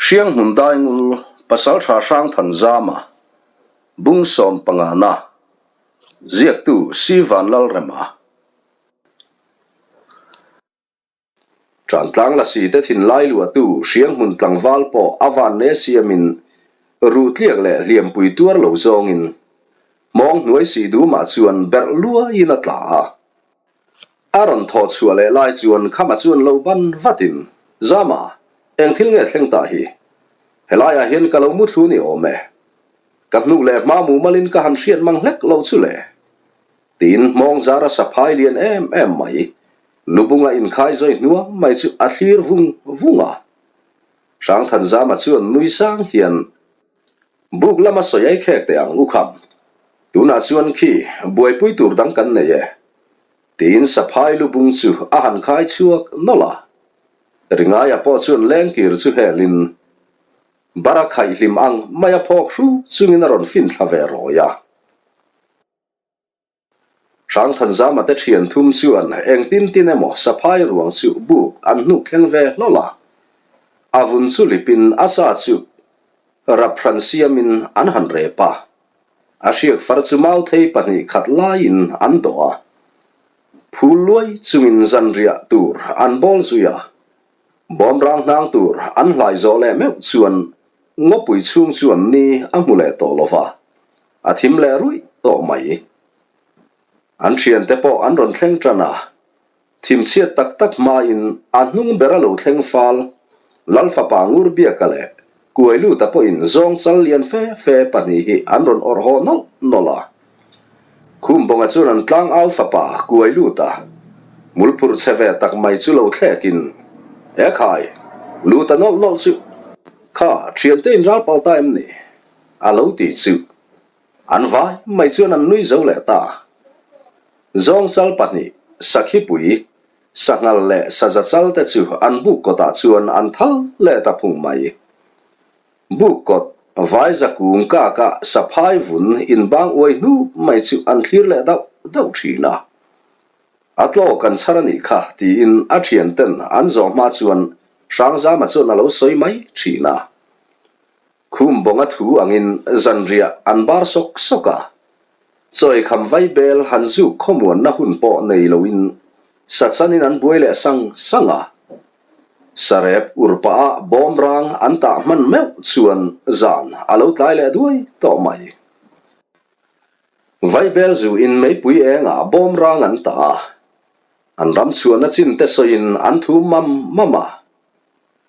Hrianghmun Daingul Pasaltha Hrangthanzama Bung Sawmpangana Ziaktu Si Vanlalrema. Ṭantlang lasi te thinlai luahtu Hrianghmun tlangval pawh a vanne siamin ruh tliak leh hliampui tuar lo zawngin hmawng hnuai sih dumah chuan berh luaiin a tla a. A rawn thawh chhuah leh lai chuan khama chuan lo ban vatin, Zama, eng thil nge thleng ta hi? Helaiah hian ka lo mu thlu ni awm e. Ka hnuh leh hma mumalin ka han hriat mang hlek lo chu le. Tiin hmawng zara saphai lian em em mai, lubunga inkhai zawi hnuang mai chu a thlir vung vung a. Hrangthanzama chuan nui sang hian, Buk lama sawi ai khek teh ang u kham, tunah chuan khi buaipui tur dang kan nei e. Tiin saphai lubung chu a han khai chhuak nawlh a. Ringaia pawh chuan lengkir chu helin bara khaih hlim ang maia phawk hru chungin a rawn fin thla ve rawi a. Hrangthanzama te thian thum chuan engtin tin emaw saphai ruang chu buk an hnuk thleng ve hlawlh a, a vun chu lipin a sa chu rap hran siamin an han rep a, a hriak far chu mauthei 2 khat laiin an dawh a, phul luai chungin zanriah tur an bawl zui a, bawmrang hnang tur an hlai zawh leh meuh chuan ngawpui chhung chuan ni a hmu leh tawh lova. A thim leh ruih tawh mai. An thiante pawh an rawn thleng tan a, thim chhiat tak tak hmain a hnung ber a lo thleng fal. Lal fapa ngur biaka leh kuai luta pawhin zawng chal lian fe fe 2 hi an rawn awrh haw nawlh nawlh a. Khumbawnga chuan an tlang au fapa kuai luta mulphurh chhe ve tak mai chu lo thlekin, E khai, luta nawlh nawlh chu kha thiante in ral pal ta em ni? A lo ti chu. An vai mai chuan an nui zo leh ta. Zawng chal 2, Sakhipui, Sanghal leh Saza chal te chu an buk kawtah chuan an thal leh ta phung mai. Buk kawt, Vaiza kung kaka saphai vun inbang uai hnu mai chu an thlir leh dauh dauh thin a. A tlaw kan chhar a nih kha tiin a thian ten an zawh hma chuan Hrangzama chuan a lo sawi mai thin a. Khum bawnga thu angin zanriah an bar sawk sawk a, chawi kham vai bel han zuk khawmuanna hun pawh nei loin sachanin an buai leh sang sang a. Sarep ur pah a bawm rang an tah hman meuh chuan zan a lo tlai leh duai tawh mai. Vai bel zu in meipui engah bawm rang an tah a, an ram chhuahna chin te sawiin an thu mam mam a.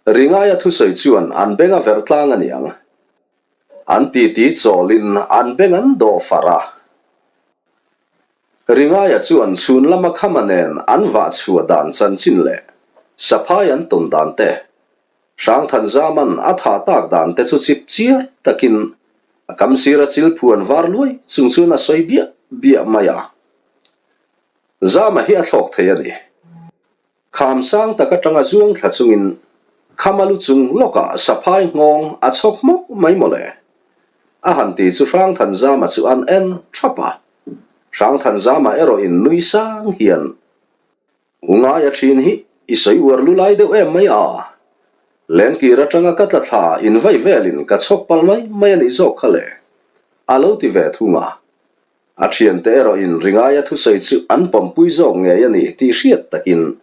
Ringaia thusawi chuan an beng a verh tlang a niang. An titi chawlin an beng an dawh far a. Ringaia chuan chhun lama khama nen an vah chhuah dan chanchin leh saphai an tawn dan te, Hrangthanzaman a thah tak dan te chu chip chiar takin a kam sira chil phuan var luai chung chuan a sawi biah biah mai a. Zama hi a thlawk thei a ni. Kham sang tak atanga zuang thla chungin khama lu chung lawkah saphai nghawng a chhawk hmawk mai mawle. A han ti chu Hrangthanzama chu an en thap a. Hrangthanzama erawhin nui sang hian, U ngaia thin hi i sawi uar lu lai deuh em mai a. Lengkir atanga ka tla thla in vai velin ka chhawk pal mai mai a nih zawk kha le. A lo ti ve thung a. A thiante erawhin Ringaia thusawi chu an pawmpui zawk ngei a ni tih hriat takin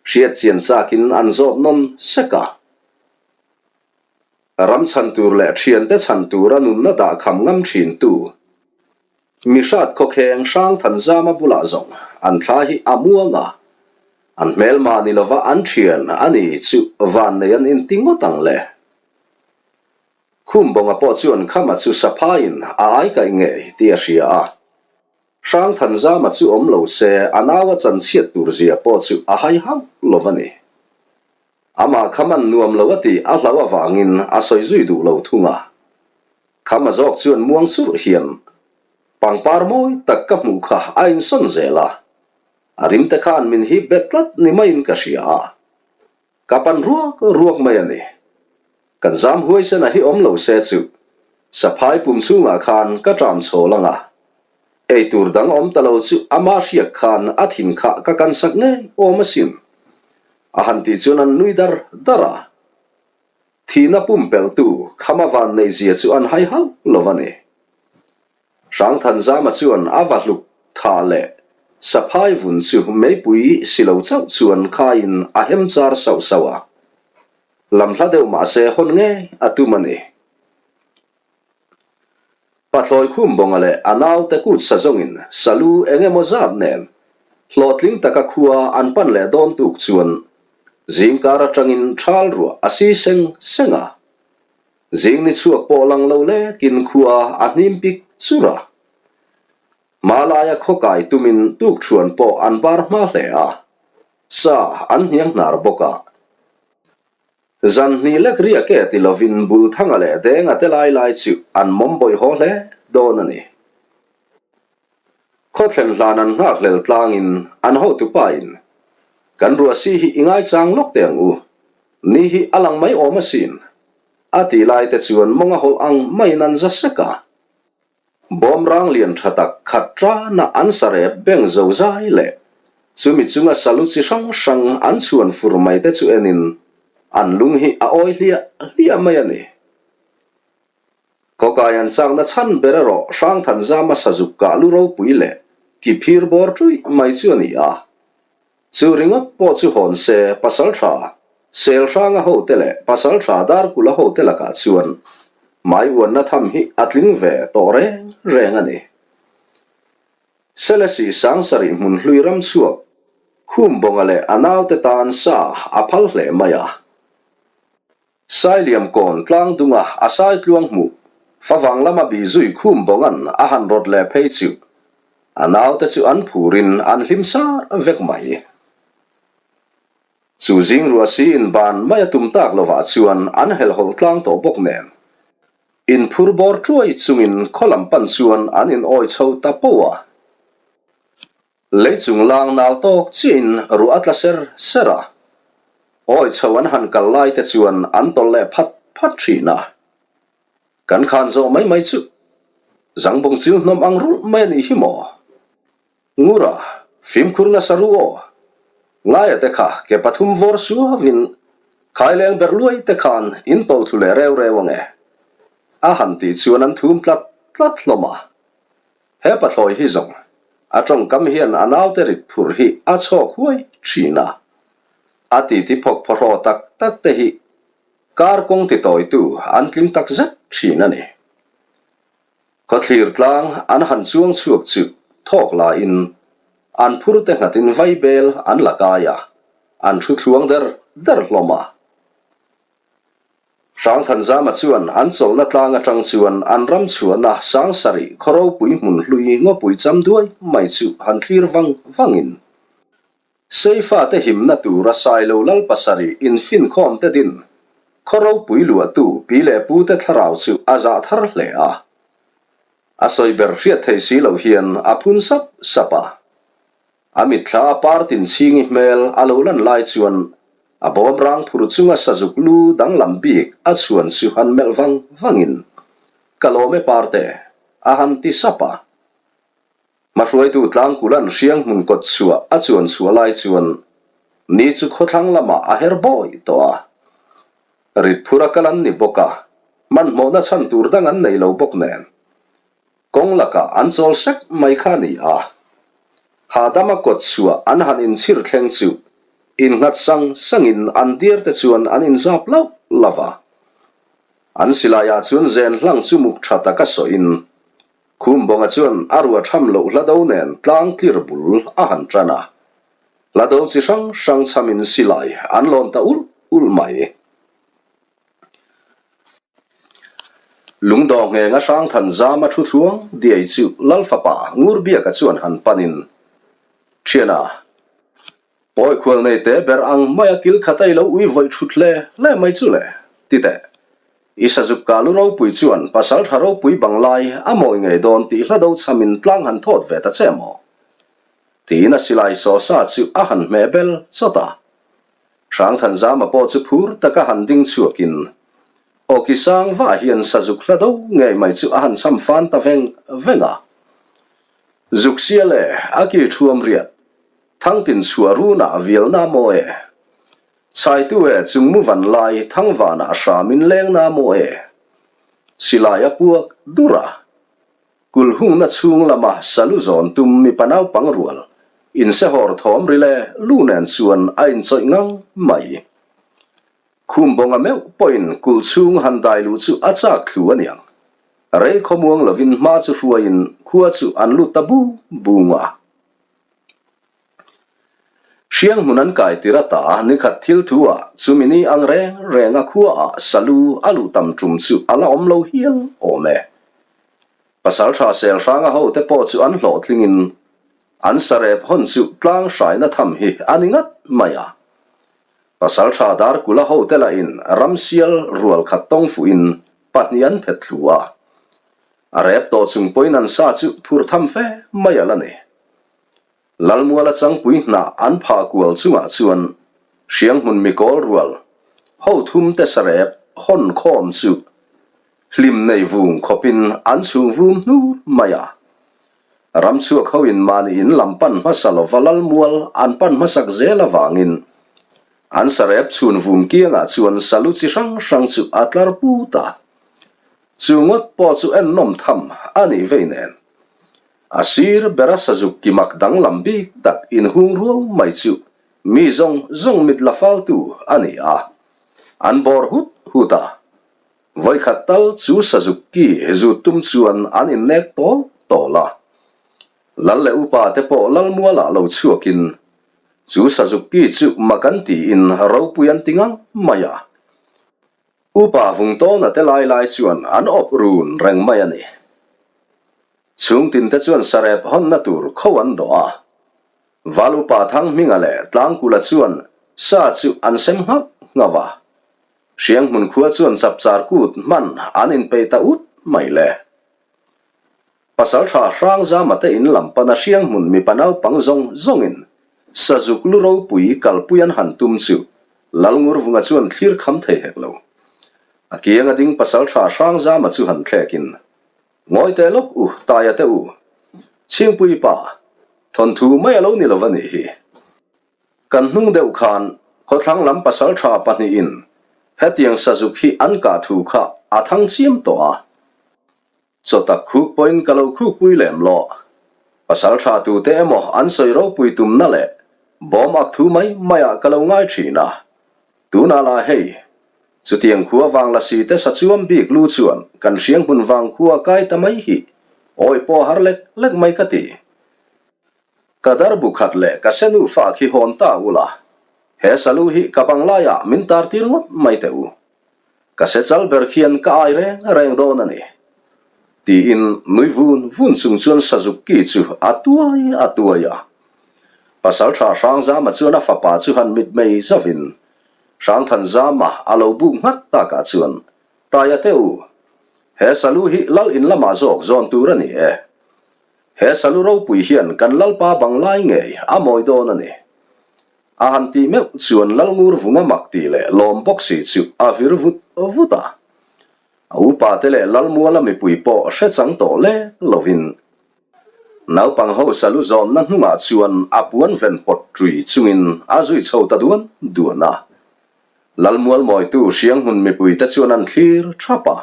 hriat chian chakin an zawt nawn sek a. Ram chhan tur leh thiante chhan tura nunna dah kham ngam thintu mihrat khawkheng Hrangthanzama bulah zawng an thla hi a muang a, an hmelma ni lova an thian a ni chu vannei an inti ngawt ang le. Khum bawnga pawh chuan Khama chu saphaiin a ai kaih ngei tih a hria a. Hrangthanzama chu awm lo se a nau a chanchhiat tur zia pawh chu a hai hauh lo a ni. Amah Khaman nuam lo a tih a hlauh avangin a sawi zui duh lo thung a. Khama zawk chuan muang churh hian pangpar mawi tak ka hmuh kha a insawn zel a, a rimte khan min hip bet tlat ni maiin ka hria a. Ka pan ruak ruak mai a ni. Kan zam huaisen a hi awm lo se chu saphai pum chhungah khan ka ṭam chhawl ang a. Ei tur dang awm ta lo chu ama hriak khan a thin kha ka kan sak ngei awm asin. A han tih chuan an nui dar dar a. Thihna pumpelhtu Khama vanneihzia chu an hai hauh lo a ni. Hrangthanzama chuan a va hluk tha leh saphai vun chu meipui si lo chauh chuan khaiin a hem char sauh sauh a. Lam hla deuh mah se hawn ngei a tum a ni. Pathlawi Khumbawnga leh a naute kut sa zawngin salu eng emaw zat nen hlawhtling taka khua an pan leh dawn tuk chuan zingkar atangin thal ruah a si seng seng a. Zing ni chhuak pawh lang lo lekin khua a hnim pik chur a. Hmalaia khaw kai tumin tukṭhuan pawh an bar hma hle a, sa an hniang hnar bawk a. Zan hnih lek riak e ti lovin Bulthanga leh Denga te lai lai chu an mawm bawih haw hle dawn a ni. Khaw thlen hlan an nghak hlel tlangin an hotupa in, Kan ruahsi hi i ngaichang lawk teh ang u, ni hi a lang mai awm asin, a tih lai te chuan mawng a hawlh ang maiin an za sek a. Bawmrang lian tha tak khat tana an sarep beng zo zai leh chumi chunga salu chi hrang hrang an chhuan fur mai te chu enin an lung hi a awi hliah hliah mai a ni. Khawkai an chakna chhan ber erawh Hrangthanzama sazuk kah lu ropui leh ki phir bawr ṭuih mai chu a ni a. Chu ringawt pawh chu hawn se Pasalṭha Selhranga hote leh Pasalṭha Darkula hote lakah chuan mai uanna tham hi a tling ve tawh reng reng a ni. Selesih Sangsarih hmun hlui ram chhuak Khumbawnga leh a naute tan sa a phal hle mai a. Sailiam kawn tlang dunga a sai tluang hmuh favang lama bih zui khum bawngan a han rawt leh phei chu a naute chu an phurin an hlim sar vek mai. Chu zing ruah siin ban mai a tum tak lovah chuan an helhawlh tlang tawh bawk nen inphur bawr tuai chungin khaw lam pan chuan an in awi chho ta poh a. Lei chung lang nal tawk chiahin ruah a tla ser ser a, awi chho an han kal lai te chuan an tawlh leh phat phat thin a. Kan khan zawh mai mai chu zangbawng chil hnawm ang rulh mai a nih hi maw? Ngura, fimkhur nasa ru aw. Ngaia te kha ke pathum vawr suavin khaileng ber luai te khan in tawlh thlu leh reu reu ange. A han tih chuan an thum tlat tlat hlawm a. He pathlawi hi zawng a tawngkam hian a naute rit phur hi a chhawk huai thin a. A titi phawk phawhraw tak tak te hi kar kawng titawitu an tling tak zet thin a ni. Khawthlir tlang an han chuang chhuak chu thawk laiin an phur te nghatin vaibel an la kai a, an thu thluang der der hlawm a. Hrangthanzama chuan an chawlhna tlang atang chuan an ram chhuahna Sangsarih khaw ropui hmun hlui ngawpui cham duai mai chu han thlir vang vangin Seifa te himna tura Sailo Lal pasarih infinkhawm te din khaw ropui luahtu pi leh pu te thlarau chu a zah thar hle a. A sawi ber hriat theih si loh hian a phun sap sap a. A mitthla a par tin chhingi hmel a lo lan lai chuan a bawm rang phur chunga sazuk lu danglam bik a chhuan chu han melh vang vangin, Ka lawm e Parte, a han ti sap a. Hmahruaitu Tlangkula'n hriang hmun kawt chhuah a chuan chhuah lai chuan ni chu khawthlang lamah a her bawi tawh a. Rit phur a kal an ni bawk a, hmanhmawhna chhan tur dang an nei lo bawk nen. Kawng lakah an chawl sek mai kha a ni a. Hahdama kawt chhuah an han inchhir thleng chu innghat sang sangin an diar te chuan an inzap lauh lauh a. An silaiah chuan zen hlang chu muk tha taka sawiin Khumbawnga chuan a ruah tham loh hla do nen tlang tlir bul a han tan a. Hla do chi hrang hrang chhamin silai an lawn ta ulh ulh mai. Lungdawh nghenga Hrangthan zama thu thluang diai chu Lalfapa Ngurbiaka chuan han panin, Thiana, pawi khual nei te ber ang maia kil khata i lo ui vawih thut hle hle mai chu le, ti teh. I sazuk ka lu ropui chuan pasal tha ropui bang lai a mawi ngei dawn tih hla do chhamin tlang han thawt ve ta che maw? Tiin a silai saw sa chu a han hmeh bel chawt a. Hrangthanzama pawh chu phur taka han ding chhuakin awki sang vah hian sazuk hla do ngei mai chu a han cham fan ta veng veng a. Zuk sia le a ki thuam riat, thangtin chhuah runah vialna maw e. Chhaitu e chungmu van lai thangvanah hramin leng na maw e? Silai a puak dur a. Kulhungna chhung lama salu zawn tum mipa naupang rual insehawr thawm ri le lu nen chuan a inchawih ngang mai. Khum bawnga meuh pawhin kulh chhung han dai luh chu a chak thlu a niang. Rei khawmuang lovin hma chu hruaiin khua chu an lut ta bung bung a. Hriang hmun an kai tir ata nikhat thil thu ah chumi ni ang reng reng a khua ah salu a luh tam tum chu a la awm lo hial awm e. Pasaltha Selhranga ho te pawh chu an hlawhtling in an sarep hawn chu tlang hraina tham hi a ni ngat mai a. Pasaltha Darkula ho te lah in ramsial rual khat tawng fuh in pahnih an phet thlu a. A rep tawh chung pawhin an sa chu phur tham fe mai a la ni. Lalmuala changpui hnah an phah kual chungah chuan Hrianghmun mikawl rual ho thum te sarep hawn khawm chu hlim nei vung khawpin an chhung vum hnur mai a. Ramchhuak hoin mahni in lam pan hmasa lova Lalmual an pan hmasak zel avangin an sarep chhun vum kiangah chuan salu chi hrang hrang chu a tlar put a. Chu ngawt pawh chu ennawm tham a nih vei nen. A sir bera sazuk kimak danglam bik tak inhung ruau mai chu mi zawng zawng mit la faltu a ni a. An bawr hut hut a. Vawikhat tal chu sazuk ki zut tum chuan an innek tawl tawl a. Lal leh upa te pawh Lalmualah lo chhuakin chu sazuk ki chu mak an tiin ropui an ti ngang mai a. Upa Vungtawna te lai lai chuan an awp run reng mai a ni. Chhungtin te chuan sarep hawnna tur kho an dawh a. Val Upa Thanghminga leh Tlangkula chuan sa chu an sem nghauh nghauh a. Hrianghmun khua chuan chapchar kut hman an inpeih ta ut mai le. Pasalṭha Hrangzama te in lam pana Hrianghmun mipa naupang zawng zawngin Sazuk lu ropui kalpui an han tum chu Lalngurvunga chuan thlir kham thei hek lo. A kiang a ding pasalṭha Hrangzama chu han thlekin, Ngawi teh lawk u, Taia te u. Chhingpui pa, thawnthu mai a lo ni lo va nih hi. Kan hnung deuh khan khawthlang lam pasalṭha pahnihin hetiang Sazuk hi an kah thu kha a thang chiam tawh a. Chawtak khuk pawhin ka lo khukpui lem lo. Pasal tha tute emaw an sawi ropui tumna leh bawm ak thu mai maiah ka lo ngai thin a. Tunah lah hei, chutiang khua vang lasi te sachuam bik lu chuan kan hriang hmun vang khua kai ta mai hi awi pawh har lek lek mai ka ti. Ka dar bu khat leh ka senu fa khi hawn ta ula, he salu hi ka banglaiah min tar tir ngawt mai teh u. Ka se chal ber khian ka ai reng reng dawn a ni, tiin nui vun vun chung chuan Sazuk ki chu a tuai a tuai a. Pasalṭha Hrangzama chuan a fapa chu han mitmei zavin Hrangthanzama a lo buk nghat takah chuan, Taia te u, he salu hi lal in lamah zawk zawn tur a ni e. He salu ropui hian kan lalpa banglai ngei a mawi dawn a ni. A han tih meuh chuan Lalngur vunga mak tih leh lawm bawk si chu a vir vut vut a. A upa te leh Lalmuala mipui pawh hre chang tawh lek lovin naupang ho salu zawnna hnungah chuan a puan ven pawt ṭui chungin a zui chho ta duan duan a. Lalmual mawitu Hrianghmun mipui te chuan an thlir ṭhap a.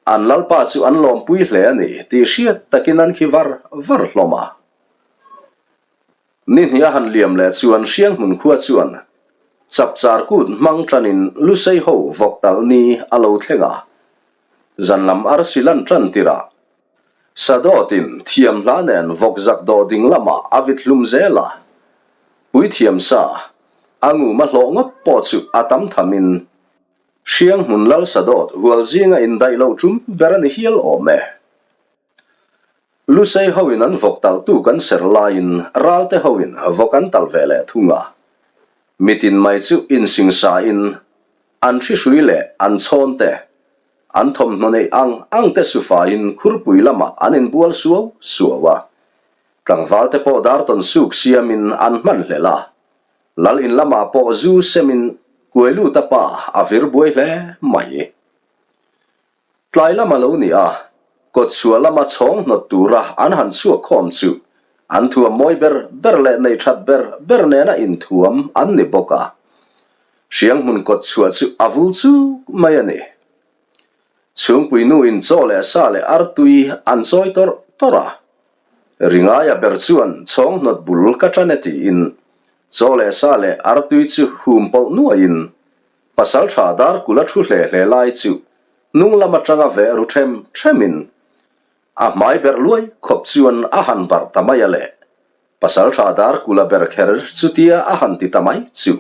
An lalpa chu an lawmpui hle a ni tih hriat takin an khi var var hlawm a. Ni hnih a han liam leh chuan Hrianghmun khua chuan chapchar kut hmang tanin Lusei ho vawk talh ni a lo thleng a. Zan lam arsi lan tan tirah Sadawtin thiam hla nen vawk zak dawh ding lamah a vit hlum zel a. Puithiam sa a ngum a hlawh ngawt pawh chu a tam thamin Hrianghmun Lal Sadawt hual zinga indaih loh tum ber a ni hial awm e. Lusei hoin an vawk talhtu kan ser laiin Ralte hoin vawk an talh ve leh thung a. Mitin mai chu insingsain an hrihrui leh an chhawn te, an thawmhnaw neih ang ang te sufaiin khurpui lamah an inbual suau suau a. Tlangval te pawh dartawn suk siamin an hman hlel a. Lal in lamah pawh zu semin Kuailuta pa a vir buai hle mai. Tlai lam a lo ni a, kawtchhuah lama chhawng hnawt tura an han chhuak khawm chu an thuam mawi ber ber leh nei that ber ber nena inthuam an ni bawk a. Hrianghmun kawt chhuah chu a vul chuk mai a ni. Chhungpui nu in chaw leh sa leh artui an chawi tawrh tawrh a. Ringaia ber chuan chhawng hnawt bul ka tan e tiin chaw leh sa leh artui chu hum pawlh nuaiin pasaltha Darkula thu hle hle lai chu hnung lam atanga veh ru them themin a hmai berh luai khawp chuan a han barh ta mai a le. Pasaltha Darkula ber kher chutia a han ti ta mai chu.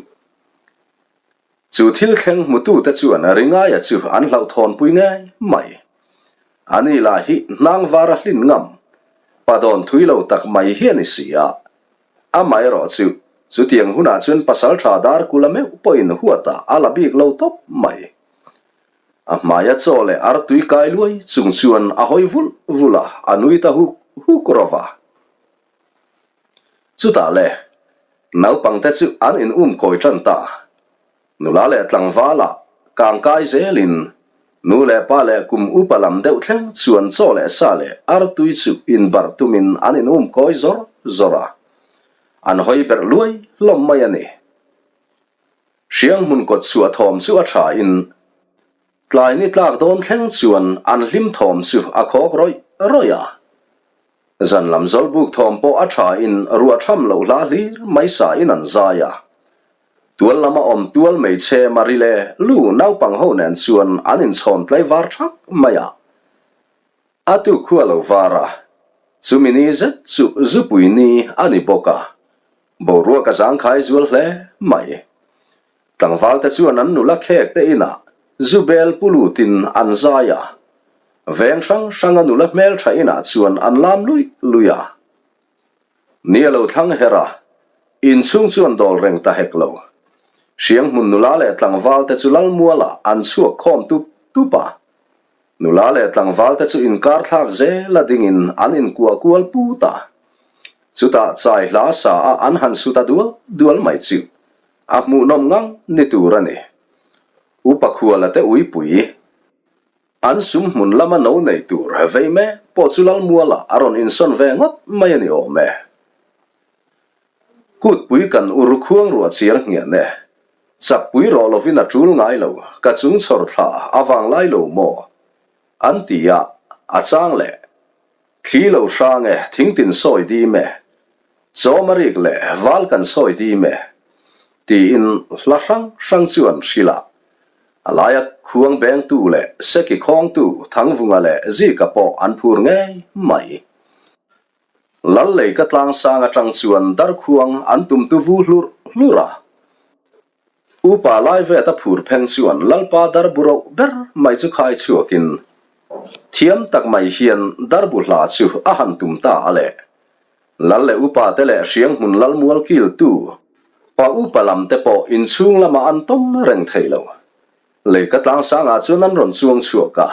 Chu thil thleng hmutute chuan Ringaia chu an hlauhthawnpui ngei mai. Ani lah hi hnang var a hlin ngam, pa dawn thui lo tak mai hi a ni si a. Amaherawh chu, chutiang hunah chuan pasaltha Darkula meuh pawhin huatah a la bik lo tawp mai. A hmaia chaw leh artui kai luai chung chuan a hawi vulh vulh a, a nui ta huk huk rawh va. Chutah le, naupangte chu an in um kawi tan ta. Nula leh tlangvala kangkai zelin nu leh pa leh kum upa lam deuh thleng chuan chaw leh sa leh artui chu inbarh tumin an in um kawi zawr zawr a. An hawi berh luai hlawm mai a ni. Hrianghmun kawt chhuah thawm chu a tha in tlai ni tlak dawn thleng chuan an hlim thawm chu a khawk rawih rawih a. Zan lam zawlbuk thawm pawh a tha in ruah tham loh hla hlir mai sa in an zai a. Tual lama awm tual hmeichhe Mari leh Lu naupang ho nen chuan an inchhawn tlaivar thak mai a. A tu khua lo var a, chumi ni zet chu zupui ni a ni bawk a, boruak a zangkhai zual hle mai. Tlangvalte chuan an nula khek te inah zu bel pu lutin an zai a, veng hrang hranga nula hmeltha inah chuan an lam luih luih a. Ni a lo thlang her a, inchhung chuan dawl reng ta hek lo. Hrianghmun nula leh tlangvalte chu Lalmualah an chhuak khawm tup tup a. Nula leh tlangvalte chu inkar thlak zel a dingin an inkuah kual put a. Chutah chai hla sa a an han su ta dual dual mai chu A hmuhnawm ngang ni tur a ni. Upa Khuala te uipui, an sum hmun lama no nei tur vei mek pawh chu Lalmuala a rawn insawn ve ngawt mai a ni awm e. Kutpui kan ur khuang ruah chiar nghian e. Chakpui rawh lovin a tul ngai lo, ka chung chhawr thla a vang lai lo maw? An ti a, a chang leh. Thli lo hrang e, thingtin sawi dim e. Chawm a rik leh val kan sawi dim e, tiin hla hrang hrang chu an hrilh a. A laia khuang bengtu leh seki khawngtu Thangvunga leh Zika pawh an phur ngei mai. Lal lei ka tlang sang atang chuan darkhuang an tum tu vu hlurh hlurh a. Upa Laiveta phur pheng chuan Lalpa darbu roh ber mai chu khai chhuakin thiam tak mai hian darbu hla chu a han tum ta a le. Lal leh upa te leh Hrianghmun Lalmual kiltu pa upa lam te pawh inchhung lamah an tawm reng thei lo. Leika tlangsangah chuan an rawn chuang chhuak a.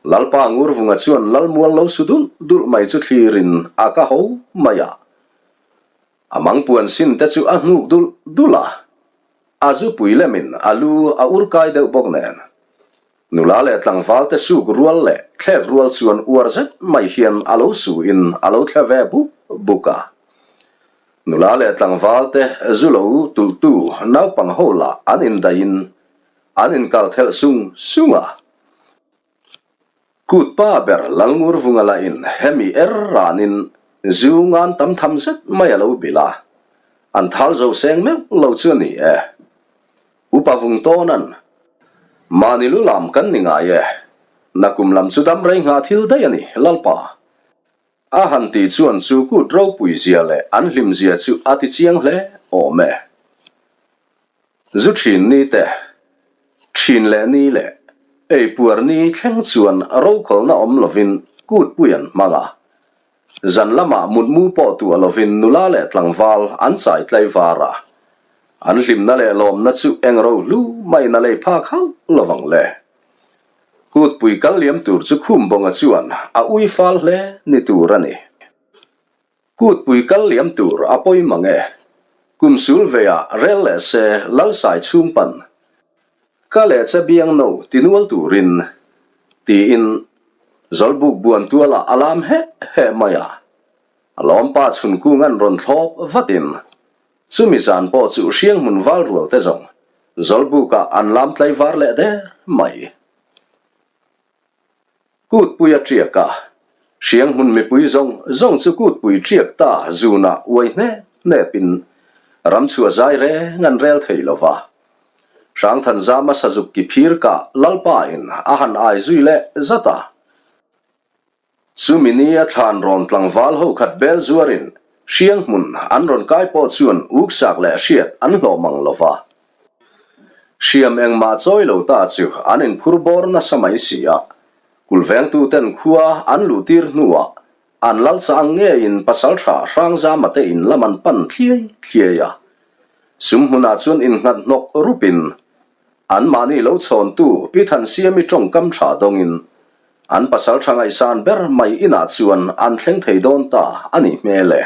Lalpa Ngurvunga chuan Lalmual lo su dulh dulh mai chu thlirin a ka ho mai a. A mangpuan sin te chu a hnuk dulh dulh a, a zupui lemin a lu a ur kai deuh bawk nen. Nula leh tlangval te suk rual leh thlek rual chuan uar zet mai hian a lo su in a lo thle ve buk buk a. Nula leh tlangval te zu lo tulhtu naupang ho lah an indaih in an inkal thelh sung sung a. Kut pa ber Lalngurvunga lahin hemi er ranin zu ngan tam tham zet mai a lo bilh a, an thal zo seng meuh lo chu a ni e. Upa vung tawnan, Mahni lu lam kan ni ngai e, nakum lam chu dam rei ngha thil daih a ni, Lalpa. A han tih chuan chu kut ropui zia leh an hlim zia chu a ti chiang hle awm e. Zu thin ni te, thin leh ni leh ei puar ni thleng chuan rokhawlna awm lovin kutpui an hmang a. Zan lamah mutmu pawh tuah lovin nula leh tlangval an chai tlai var a. An hlimna leh lawmna chu eng ro hlu maiin a lei phak hauh lovang le. Kutpui kal liam tur chu Khumbawnga chuan a ui fal hle ni tur a ni. Kutpui kal liam tur a pawi mang e. Kum sul veah rel leh se Lalsai chhung pan. Ka leh che biang no ti nual turin tiin Zawlbuk buan tualah a lam heh heh mai a. A lawmpa chhun kung an rawn thlawp vatin chumi zan pawh chu Hrianghmun val rual te zawng. Zawlbukah an lam tlaivar leh der mai. Kutpui a ṭiak a, hriang hmun mipui zawng zawng chu kutpui ṭiak ta zunah uai hnep hnepin ramchhuah zai reng an rel thei lo va. Hrangthanzama sazuk ki phir kah Lalpa in a han ai zui leh zat a. Chumi nia thlan rawn tlangval ho khat bel zuarin hriang hmun an rawn kai pawh chuan uksak leh hriat an hlawh mang lo va. Hriam engmah chawi lo ta chu an inphur bawr nasa mai si a, kulvengtuten khua an luhtir hnuah an lalcha ang ngeiin pasaltha Hrangzama te in lam an pan thliai thliai a. Sum hmunah chuan innghat hnawk rupin Anmahni lo chhawntu Pi Thansiami tawngkam tha dawngin an pasal tha ngaihsan ber mai inah chuan an thleng thei dawn ta a nih hmel e.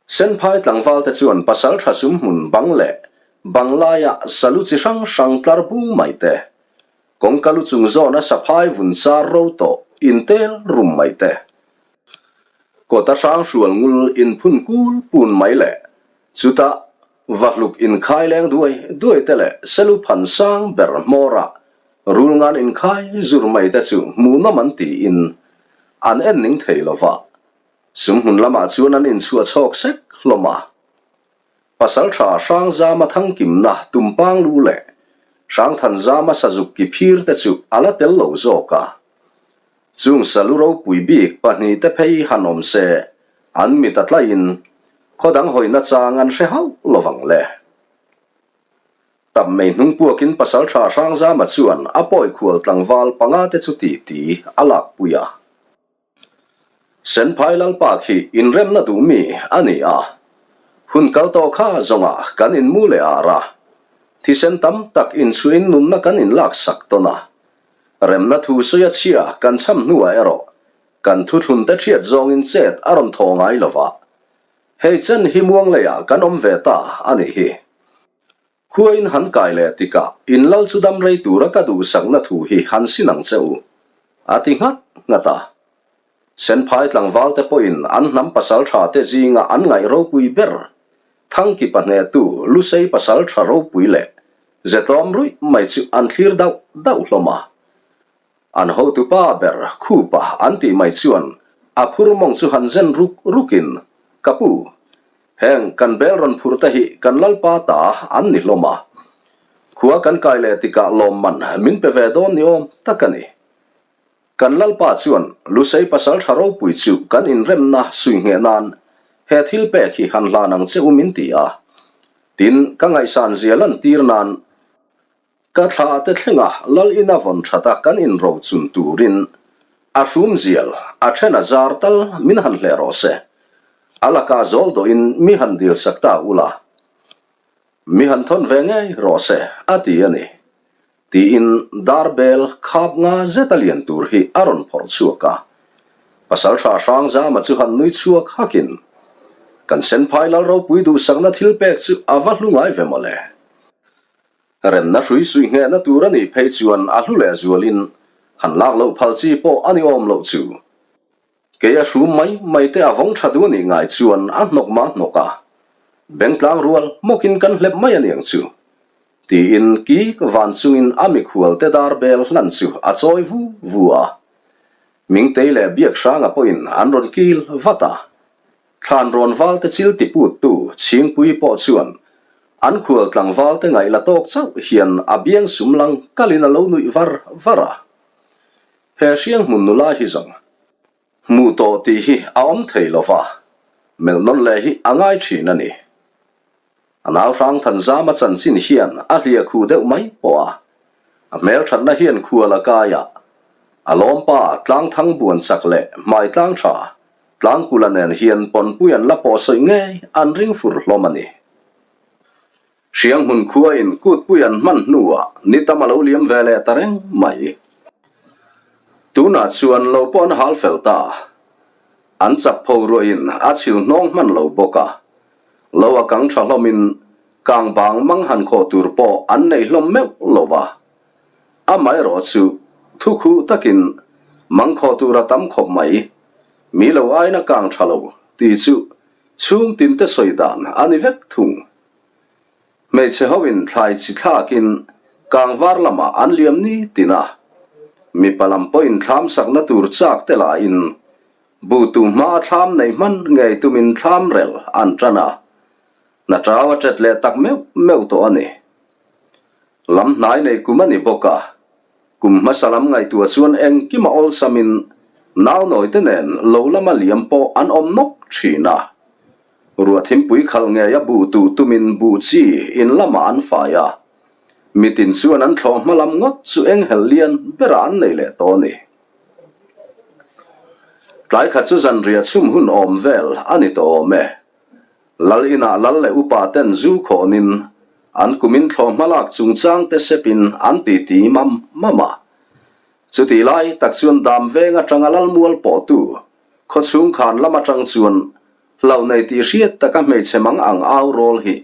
Senphai tlangvalte chuan pasal tha sumhmun bang leh bang laia salu chi hrang hrang tlar bung mai te, kawngka lu chung zawna saphai vun char ro tawh intel rum mai te, kawta hrang hrual ngul inphun kul pun mai leh chutah Vahluk inkhai leng duai duai te leh selu phan sang ber hmawrah rulngan inkhai zur mai te chu hmuhnawm an tiin an en ning thei lo va, sumhmun lamah chuan an inchhuah chhawk sek hlawm a. Pasaltha Hrangzama Thangkimna Tumpang lu leh Hrangthanzama Sazuk ki phir te chu a la tel lo zawk a. Chung salu ropui bik pahnihte phei han awm se, an mit a tlaiin khaw dang hawina chang an hre hauh lo vang le. Tam mei hnung puakin Pasaltha Hrangzama chuan a pawi khual tlangval panga te chu ti ti a lakpui a. Senphai Lalpa khi inremna duh mi a ni a, hun kal tawh kha zawngah kan inmu leh ar a, thisen tam tak inchhuahin nunna kan inlaksak tawn a, Remna thu sawi a chhia kan cham hnuah erawh kan thuthlun te ṭhiat zawngin chet a rawn thaw ngai lo va. Hei chen hi muang leiah kan awm ve ta a nih hi. Khuain han kai leh tikah in lal chu dam rei tura ka duhsakna thu hi han sin ang che u, a ti nghat nghat a. Senphai tlangval te pawhin an hnam pasal tha te zinga an ngaih ropui ber Thangki pahnehtu Lusei pasal tha ropui leh zetlawm ruih mai chu an thlir dauh dauh hlawm a. An hotupa ber Khupa an tih mai chuan a phur mawng chu han zen ruk rukin, Ka pu, heng kan bel rawn phur te hi kan lalpa ta an ni hlawm a. Khua kan kai leh tikah lawmman min pe ve dawn ni awm tak a ni. Kan Lalpa chuan Lusei pasal tha ropui chu kan inremna sui ngheh nan he thil pek hi han hlan ang che u min ti a. Tin, ka ngaihsan zia lantir nan ka thla te thlenga Lal ina vawn thata kan inro chun turin a hrum zial a then a zar tal min han hleh rawh se. A lakah zawl dawhin mi han dilsak ta ula. Mi han thawn ve ngei rawh se a ti a ni. Tiin darbel khap nga zet a lian tur hi a rawn phawrh chhuak a. Pasaltha Hrangzama chu han nui chhuak hakin, Kan Senphai Lal ropui duhsakna thil pek chu a va hlu ngai ve mawle. Remna hrui suih nghehna tur a nih phei chuan a hlu leh zualin han lak loh phal chi pawh a ni awm loh chu. Kei a hrum mai mai te a vawng tha duh a nih ngai chuan a hnawk mah hnawk a, bengtlang rual hmawkin kan hlep mai a niang chu, tiin kik van chungin a mikhual te dar bel hlan chu a chawi vu vu a. Mingtei leh Biakhranga pawhin an rawn kil vat a, thlan rawn val te chil tiput tu Chhingpui pawh chuan an khual tlangval te ngaih la tawk chauh hian a biang sum lang kalin a lo nuih var var a. He hriang hmun nula hi zawng hmuh tawh tih hi a awm thei lo va, melh nawn leh hi a ngai thin a ni. A nau hrang Thanzama chanchin hian a hliah khu deuh mai pawh a, a hmelthatna hian khual a kai a, a lawmpa Tlangthang buan chak leh hmai tlang tha Tlangkula nen hian pawnpui an la pawh sawi ngei an ring fur hlawm a ni. Hrianghmun khuain kutpui an hman hnuah ni tam a lo liam ve leh ta reng mai. Tunah chuan lo pawh an hal fel ta. An chap pho ruahin a chhil hnawng hman lo bawk a. Lo a kang tha hlawmin kang bang mang han khawh tur pawh an nei hlawm meuh lo va. Amaherawh chu thu khuh takin mang khawh tur a tam khawp mai. Mi lo aina kang tha lo tih chu chhung tinte sawi dan a ni vek thung. Hmeichhe hoin thlai chi thlakin kangvar lamah an liam ni tin a. Mipa lam pawhin thlam sakna tur chak te lahin buh tu hmaa thlam nei hman ngei tumin thlam rel an tan a. Hna tau a tet leh tak meuh meuh tawh a ni. Lam hnai nei kum a ni bawk a. Kum hmasa lam ngaihtuah chuan engkim a awlsamin naunawi te nen lo lama liam pawh an awm nawk thin a. Ruah thimpui khalh ngei a buh tuh tumin buh chi in lamah an fai a. Mitin chuan an thlawh hma lam ngawt chu enghelh lian berah an nei leh tawh a ni. Tlai khat chu zanriah chhum hun awm vel a ni tawh awm e. Lal inah lal leh upa ten zu khawnin an kumin thlawh hma lak chungchang te sepin an titi mam mam a. Chutih lai tak chuan dam veng atanga lal mual pawhtu khawchhung khan lam atang chuan hlauh nei tih hriat taka hmeichhe mang ang au rawl hi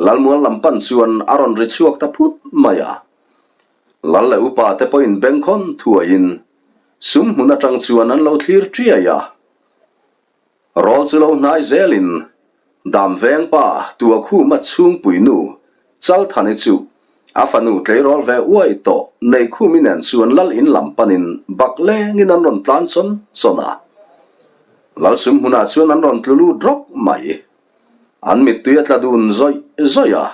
lal mual lam pan chuan a rawn ri chhuak ta phut mai a. Lal leh upa te pawhin bengkhawn thuaiin sum hmun atang chuan an lo thlir ṭiai a. Rawl chu lo hnai zelin Dam veng pa Tuakhuma chhungpui nu Chalthani chu a fanu tleirawl ve uai tawh Neikhumi nen chuan lal in lam panin bak lengin an rawn tlan chawn chawn a. Lal sum hmunah chuan an rawn tlu lut rawk mai. An mittui a tla dun zawih zawih a.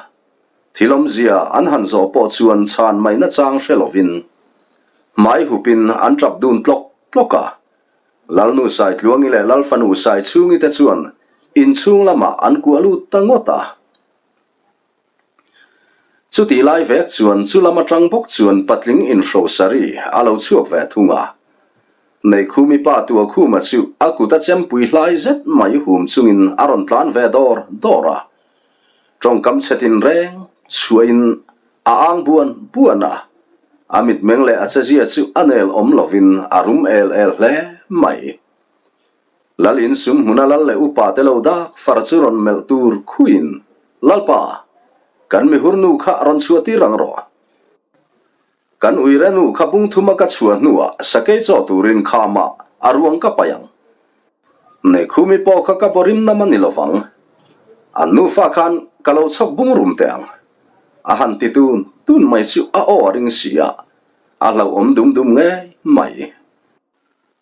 Thil awmzia an han zawh pawh chuan chhan mai nachang hre lovin hmai hupin an tap dun tlawk tlawk a. Lalnu Saitluangi leh Lalfanu Saichhungi te chuan inchhung lamah an kuah lut ta ngawt a. Chutih lai vek chuan chu lam atang bawk chuan patling inhrosari a lo chhuak ve thung a. Neikhumi pa Tuakhuma chu a kut a chempui hlai zet mai hum chungin a rawn tlan ve dawr dawr a. Tawngkam chhe tinreng chhuahin a ang buan buan a, a mitmeng leh a chezia chu a nel awm lovin a rum el el hle mai. Lal insum hmuna lal leh upa te lo dak far chu rawn melh tur khuiin, Lalpa, kan mihur nu kha rawn chhuah tir ang rawh. Kan uire nu kha bung thuma ka chhuah hnuah sakei chaw turin khamah a ruang ka paih ang. Neikhumi pawh kha ka bawrim nam a ni lovang. An nufa khan ka lo chhawk bung rum teh ang. A han ti tun tun mai chu a aw a ring si a, a hlauhawm dum dum ngei mai.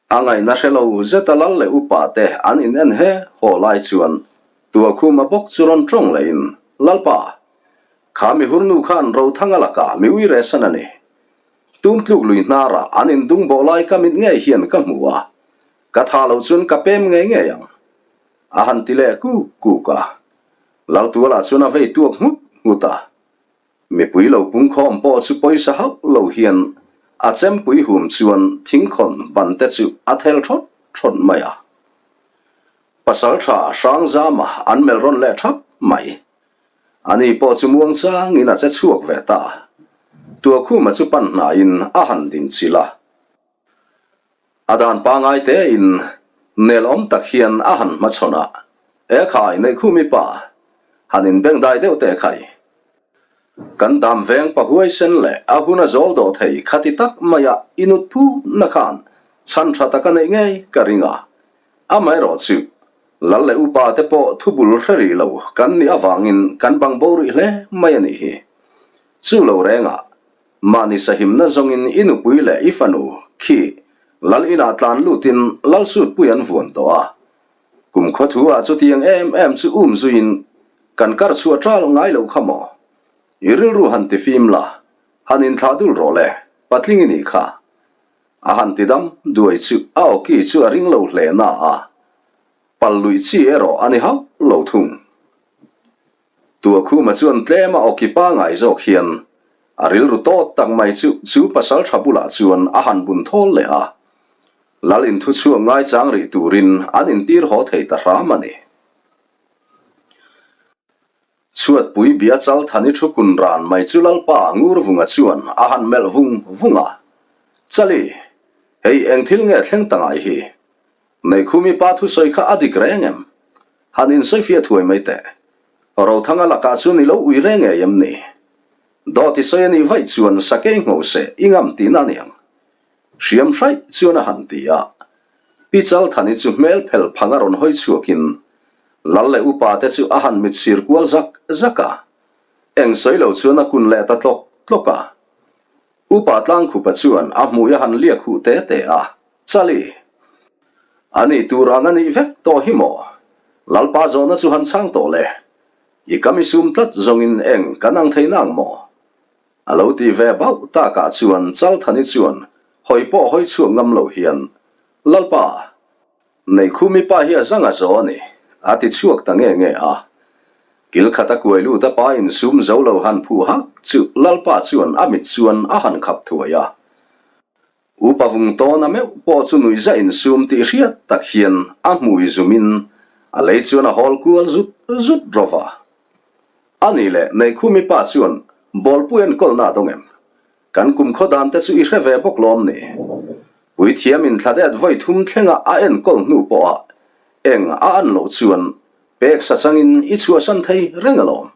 A ngaihna hre lo zeta lal leh upa te an in en he haw lai chuan Tuakhuma bawk chu rawn tawng lehin, Lalpa, kha mihurnu khan Rothanga lakah mi ui resan a ni. Tum tluk lui hnarah an in dung bawh lai ka mit ngei hian ka hmu a, ka tha lo chuan ka pem ngei ngei ang. A han ti leh kuk kuk a. Laltualah chuan a vei tuak nghut nghut a. Mipui lo pungkhawm pawh chu pawisa hauh lo hian a chempui hum chuan thingkhawn ban te chu a thel thawt thawt mai a. Pasaltha Hrangzama an melh rawn leh thap mai. Ani pawh chu muang changin a che chhuak ve ta. Tuakhuma chu pan hnaiin a han din chilh a. A dan pangai tein nel awm tak hian a han hmachhawn a, E khai, Neihkhumi pa, han inbeng dai deuh teh khai. Kan dam veng pa huaisen leh a hun a zawl dawh thei khati tak maia i nut phutna khan chhan tha tak a neih ngei ka ring a. Amaherawh chu, Lal leh upa te pawh thubul hre rih lo kan nih avangin kan bang bo rih hle mai a nih hi. Chu lo rengah Mahni sahimna zawngin i nupui leh i fanu khi Lal inah tlan lutin Lal sutpui an vuan tawh a. Kum khawthu ah chutiang em em chu um zuiin kan kar chhuah ṭal ngai lo kha maw? I rilru han ti fim la, han inthlah dul rawh le, patling i nih kha. A han ti dam duai chu a awki chu a ring lo hle na a, pal luih chi erawh a ni hauh lo thung. Tuakhuma chuan tlem a awki pangai zawk hian a rilru tawt tak mai chu chu pasal tha bulah chuan a han bun thawl leh a. Lal inthu chhuak ngaichang rih turin an intir haw thei ta hram a ni. Chhuatpui bia Chalthani thu kun ran mai chu Lalpa Ngurvunga chuan a han melh vung vung a. Chali, hei eng thil nge thleng ta ngai hi? Neikhumi pa thusawi kha a dik reng em? Han insawifiah thuai mai teh. Rothanga lakah chuan i lo ui reng ngei em ni? Dawt i sawi a nih vaih chuan sakei ngho seh i ngam tihna a niang. Hriam hraih chuan a han ti a. Pi Chalthani chu hmel phel phang a rawn hawi chhuakin Lal leh upa te chu a han mit sir kual zak zak a. Eng sawi lo chuan a kun leh ta tlawk tlawk a. Upa Tlangkhupa chuan a hmui a han liak huh te te a, Chali! A nih tur ang a nih vek tawh hi maw? Lalpa zawhna chu han chhang tawh le. I kam i sum tlat zawngin eng kan ang thei nang maw? A lo ti ve bauh takah chuan Chalthani chuan hawi pawh hawi chhuak ngam lo hian, Lalpa! Neihkhumi pa hi a zang a zo a ni, a ti chhuak ta nge nge a. Kil khat a kuai lut a pa in sum zo lo han phuh hak chu Lalpa chuan a mit chuan a han khap thuai a. Upa vung tawn a meuh pawh chu nuihza in sum tih hriat tak hian a hmui zum in a lei chuan a hawl kual zut zut rawh va. A nih leh Neihkhumi pa chuan bawlpui enkawlna a dawng em? Kan kumkhaw dan te chu i hre ve bawk lawm ni? Puithiam in thladet vawi thum thlenga a enkawl hnu pawha eng a an loh chuan pek sa changin i chhuahsan thei reng alawm.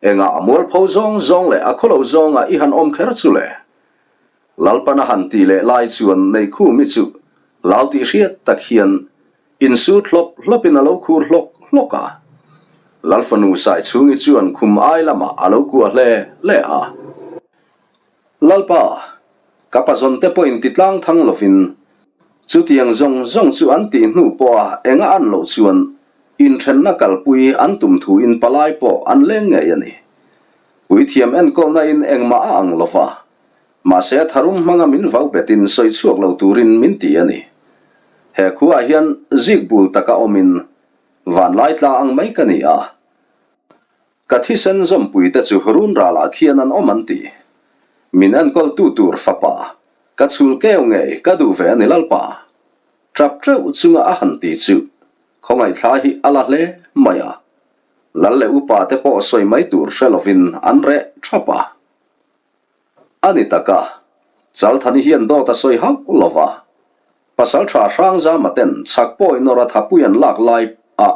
Engah a mualpho zawng zawng leh a khawlo zawnga i han awm kher chu le? Lalpan a han tih leh lai chuan Neikhumi chu hlau tih hriat tak hian insut hlawp hlawpin a lo khur hlawk hlawk a. Lalfanu Saichhungi chuan khum ai lamah a lo kuah hle hle a. Lalpa, ka pazawnte pawhin ti tlang thang lovin, chutiang zawng zawng chu an tih hnu pawha enga an loh chuan inthenna kalpui an tum thuin palai pawh an leng ngei a ni. Puithiam enkawlna in engmah a ang lova, mahse tharum hmanga min vau betin sawi chhuak lo turin min ti a ni. He khuaah hian zik bul taka awmin vanlai tla ang mai ka ni a. Ka thisen zawmpui te chu run ralah khian an awm an ti. Min enkawl tu tur fapa, ka chhul keu ngei ka duh ve a ni Lalpa. Tap teuh chunga a han ti chu khawngaihthla hi a la hle mai a. Lal leh upa te pawh sawi mai tur hre lovin an reh thap a. A ni tak a, Chalthani hian dawt a sawi hauh lo va. Pasaltha Hrangzama ten chhak pawi nawr a thapui an lak lai a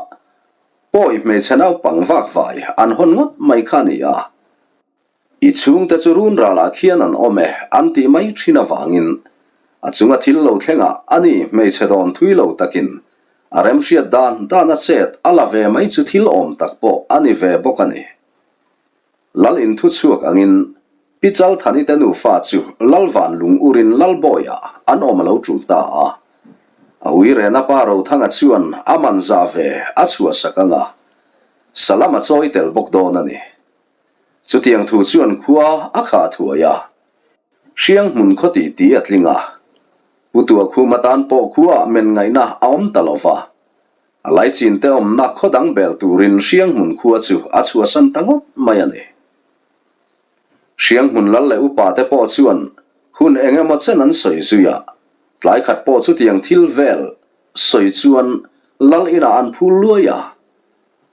Pawi hmeichhe naupang vak vai an hawn ngawt mai kha a ni a, i chhungte chu run ralah khian an awm e an tih mai thin avangin a chunga thil lo thlengah a ni hmeichhe dawn thui lo takin a remhriat dan dan a chet a la ve mai chu thil awm tak pawh a ni ve bawk a ni. Lal in thu chhuak angin Pi Chalthani te nufa chu Lal Van lung urin Lalbawia an awm a lo tul ta a. A uirena pa Rothanga chuan a man zah ve a chhuahsak ang a, Salam a chawi tel bawk dawn a ni. Chutiang thu chuan khua a khah thuai a, Hriang hmun khaw tih tih a tling a. Pu Tuahkhuma tan pawh khuaah men ngaihna a awm ta lo va. A laichin te awmna khaw dang bel turin Hriang hmun khua chu a chhuahsan ta ngawt mai a ni. Hrianghmun lal leh upa te pawh chuan hun eng emaw chen an sawi zui a, tlai khat pawh chutiang thil vel sawi chuan lal inah an phul luai a.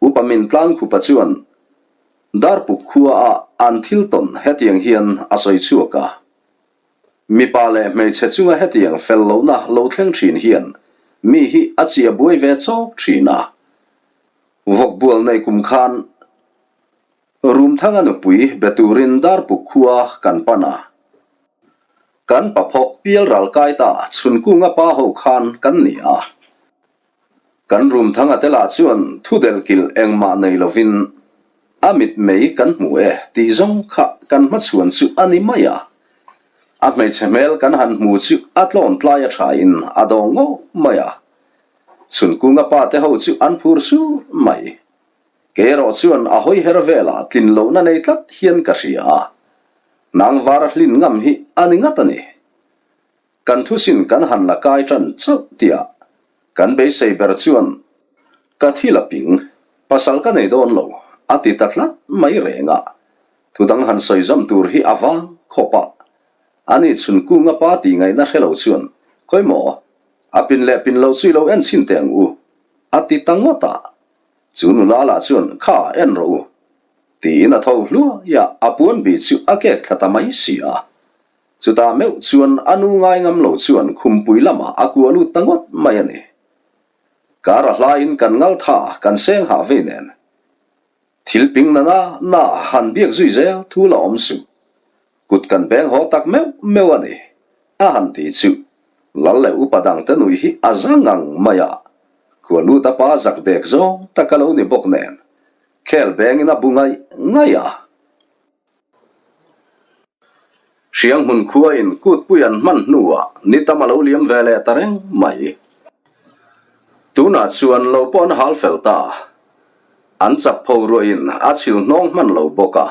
Upa min Tlangkhupa chuan Darpuk khua ah an thil tawn hetiang hian a sawi chhuak a, Mipa leh hmeichhe chunga hetiang fel lohna lo thleng thin hian mi hi a chiah buai ve chawk thin a. Vawkbual nei kum khan Rumthanga nupui be turin Darpuk khua kan pan a. Kan paphawk pial ral kai ta Chhunkunga pa ho khan kan ni a. Kan Rumthanga te lah chuan thu delh kilh engmah nei lovin a mit mei kan hmu e tih zawng kha kan hmachhuan chu a ni mai a. A hmeichhe hmel kan han hmu chu a tlawn tlai a thain a dawng ngawh mai a. Chhunkunga pa te ho chu an phur sur mai. Kei erawh chuan a hawi her velah tlin lohna nei tlat hian ka hria a, nang var a hlin ngam hi a ni ngat a ni. Kan thusin kan han la kai tan chauh tiah kan beisei ber chuan ka thil a ping, pasal ka nei dawn lo a ti ta tlat mai reng a, thudang han sawi zawm tur hi a vang khawp a. Ani chhun kunga pa tih ngaihna hre lo chuan khawi maw a pin leh pin lo chu i lo en chhin teh ang u a ti ta ngawt a. Chu nula lah chuan, Kha, en rawh u, tiin a tho hluai a, a puan bih chu a kek thla ta mai si a. Chutah meuh chuan a nu ngai ngam lo chuan khumpui lamah a kua lut ta ngawt mai a ni. Kar a hlaiin kan ngal tha, kan seng hah vei nen. Thil ping na na na han biak zui zel thu la awm suh. Kut kan beng haw tak meuh meuh a ni, a han ti chu Lal leh upa dangte nui hi a za ngang mai a, Khualuta pa zak dek zawng tak a lo ni bawk nen, khel bengin a bu ngaih ngaih a. Hrianghmun khuain kutpui an hman hnuah ni tam a lo liam ve leh ta reng mai. Tunah chuan lo pawh an hal fel ta. An chak pho ruahin a chhil hnawng hman lo bawk a.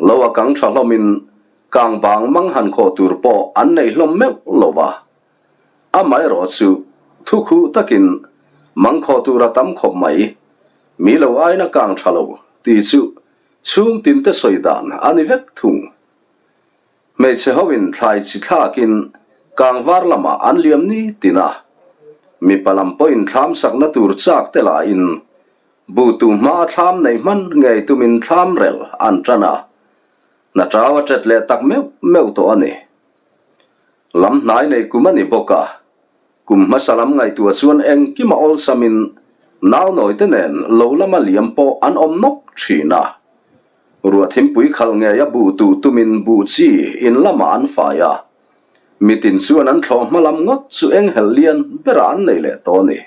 Lo a kang tha hlawmin kang bang mang han khawh tur pawh an nei hlawm meuh lo va. Amaherawh chu thu khuh takin mang khawh tur a tam khawp mai. Mi lo aina kang tha lo tih chu chhung tinte sawi dan a ni vek thung. Hmeichhe hoin thlai chi thlakin kang var lamah an liam ni tin a, mipa lam pawhin thlam sakna tur chak te lahin buh tu hmaa thlam nei hman ngei tumin thlam rel an tan a, hna tau a tet leh tak meuh meuh tawh a ni. Lam hnai nei kum a ni bawk a, kum hmasa lam ngaihtuah chuan engkim a awlsamin naunawi te nen lo lama liam pawh an awm nawk thin a. Ruah thimpui khalh ngei a buh tuh tumin buh chi in lamah an fai a, mitin chuan an thlawh hma lam ngawt chu eng helh lian berah an nei leh tawh a ni.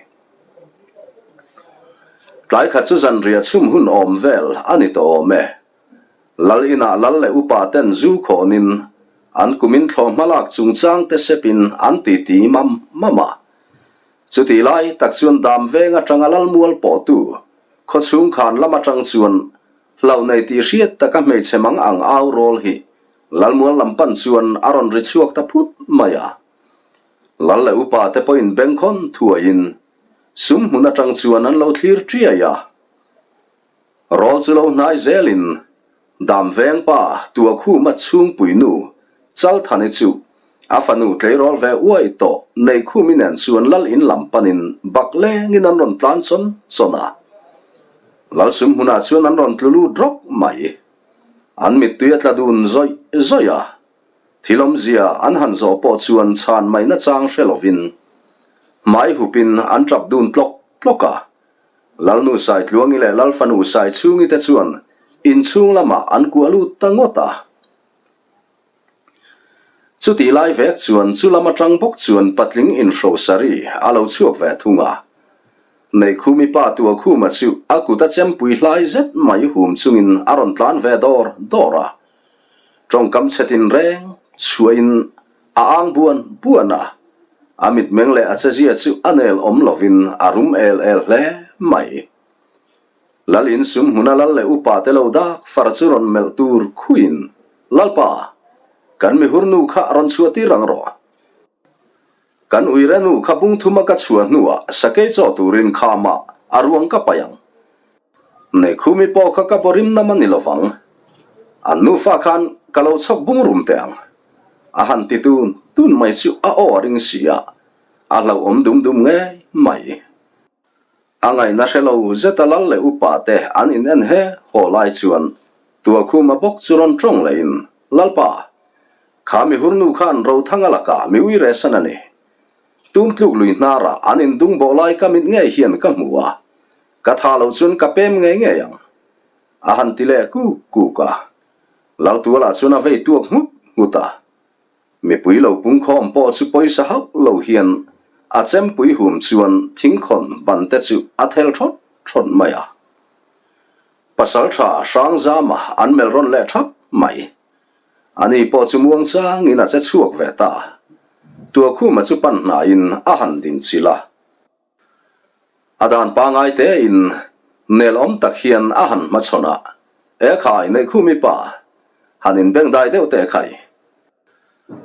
Tlai khat chu zanriah chhum hun awm vel a ni tawh awm e. Lal inah lal leh upa ten zu khawnin an kumin thlawh hma lak chungchang te sepin an titi mam mam a. Chutih lai tak chuan dam veng atanga lal mual pawhtu khawchhung khan lam atang chuan Hlauh nei tih hriat taka hmeichhe mang ang au rawl hi Lalmual lam pan chuan a rawn ri chhuak ta phut mai a. Lal leh upa te pawhin bengkhawn thuaiin sum hmun atang chuan an lo thlir ṭiai a. Rawl chu lo hnai zelin Dam veng pa Tuakhuma chhungpui nu Chalthani chu A fanu tleirawl ve uai tawh Neikhumi nen chuan Lal in lam panin bak lengin an rawn tlan chawn chawn a. Lal sum hmunah chuan an rawn tlu lut rawk mai. An mittui a tla dun zawih zawih a. Thil awmzia an han zawh pawh chuan chhan mai nachang hre lovin hmai hupin an tap dun tlawk tlawk a. Lalnu Saitluangi leh Lal fanu Saichhungi te chuan inchhung lamah an kuah lut ta ngawt a. Chutih lai vek chuan chu lam atang bawk chuan patling inhrosari a lo chhuak ve thung a. Neihkhumi pa Tuakhuma chu a kut a chempui hlai zet mai hum chungin a rawn tlan ve dawr dawr a. Tawngkam chhetin reng chhuahin a ang buan buan a, a mitmeng leh a chezia chu a nel awm lovin a rum el el hle mai. Lal in sum hmuna lal leh upa te lo dak far chu rawn melh tur khuiin, Lalpa, kan mihur nu kha rawn chhuah tir ang rawh. Kan uire nu kha bung thuma ka chhuah hnuah sakei chaw turin khamah a ruang ka paih ang. Neikhumi pawh kha ka bawrim nam a ni lovang. An nufa khan ka lo chhawk bung rum teh ang. A han ti tun tun mai chu a aw a ring si a, a hlauhawm dum dum ngei mai. A ngaihna hre lo zeta lal leh upa te an in en he haw lai chuan Tuakhuma bawk chu rawn tawng lehin, Lalpa, kha mihurnu khan Rothanga lakah mi ui rehsan a ni. Tum tluk lui hnarah an in dung bawh lai ka mit ngei hian ka hmu a, ka tha lo chuan ka pem ngei ngei ang. A han ti leh kuk kuk a. Laltualah chuan a vei tuak nghut nghut a. Mipui lo pungkhawm pawh chu pawisa hauh lo hian a chempui hum chuan thingkhawn ban te chu a thel thawt thawt mai a. Pasaltha Hrangzama an melh rawn leh thap mai. Ani pawh chu muang changin a che chhuak ve ta. Tuakhuma chu pan hnaiin a han din chilh a. A dan pangai tein nel awm tak hian a han hmachhawn a, E khai, Neihkhumi pa, han inbengdai deuh teh khai.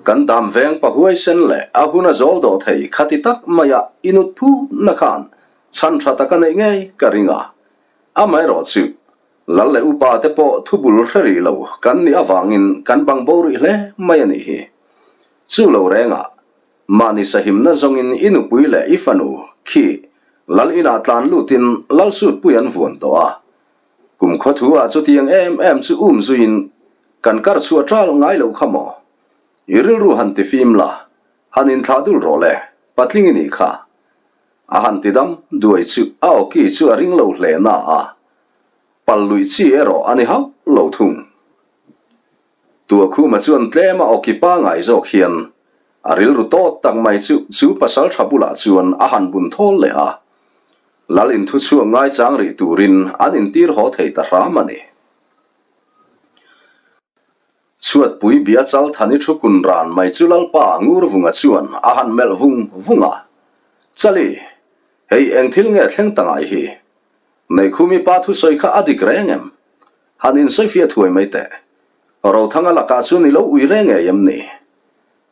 Kan dam veng pa huaisen leh a hun a zawl dawh thei khati tak maia i nut phutna khan chhan tha tak a neih ngei ka ring a. Amaherawh chu, Lal leh upa te pawh thubul hre rih lo kan nih avangin kan bang bo rih hle mai a nih hi. Chu lo rengah Mahni sahimna zawngin i nupui leh i fanu khi Lal inah tlan lutin Lal sutpui an vuan tawh a. Kum khawthu ah chutiang em em chu um zuiin kan kar chhuah ṭal ngai lo kha maw? I rilru han ti fim la, han inthlah dul rawh le, patling i nih kha. A han ti dam duai chu a awki chu a ring lo hle na a, pal luih chi erawh a ni hauh lo thung. Tuakhuma chuan tlem a awki pangai zawk hian a rilru tawt tak mai chu chu pasal tha bulah chuan a han bun thawl leh a. Lal in thuchhuak ngaichang rih turin an intir haw thei ta hram a ni. Chhuatpui bia Chalthani thu kun ran mai chu Lalpa Ngurvunga chuan a han melh vung vung a. Chali, hei eng thil nge thleng ta ngai hi? Neikhumi pa thusawi kha a dik reng em? Han insawifiah thuai mai teh. Rothanga lakah chuan i lo ui reng ngei em ni?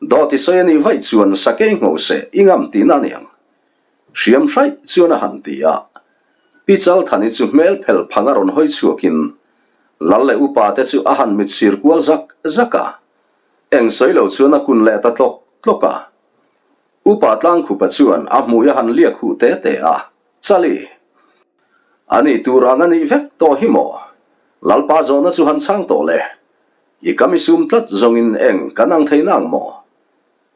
Dawt i sawi a nih vaih chuan sakei ngho seh i ngam tihna a niang. Hriam hraih chuan a han ti a. Pi Chalthani chu hmel phel phang a rawn hawi chhuakin Lal leh upa te chu a han mit sir kual zak zak a. Eng sawi lo chuan a kun leh ta tlawk tlawk a. Upa Tlangkhupa chuan a hmui a han liak huh te te a. Chali! A nih tur ang a nih vek tawh hi maw? Lalpa zawhna chu han chhang tawh le. I kam i sum tlat zawngin eng kan ang thei nang maw?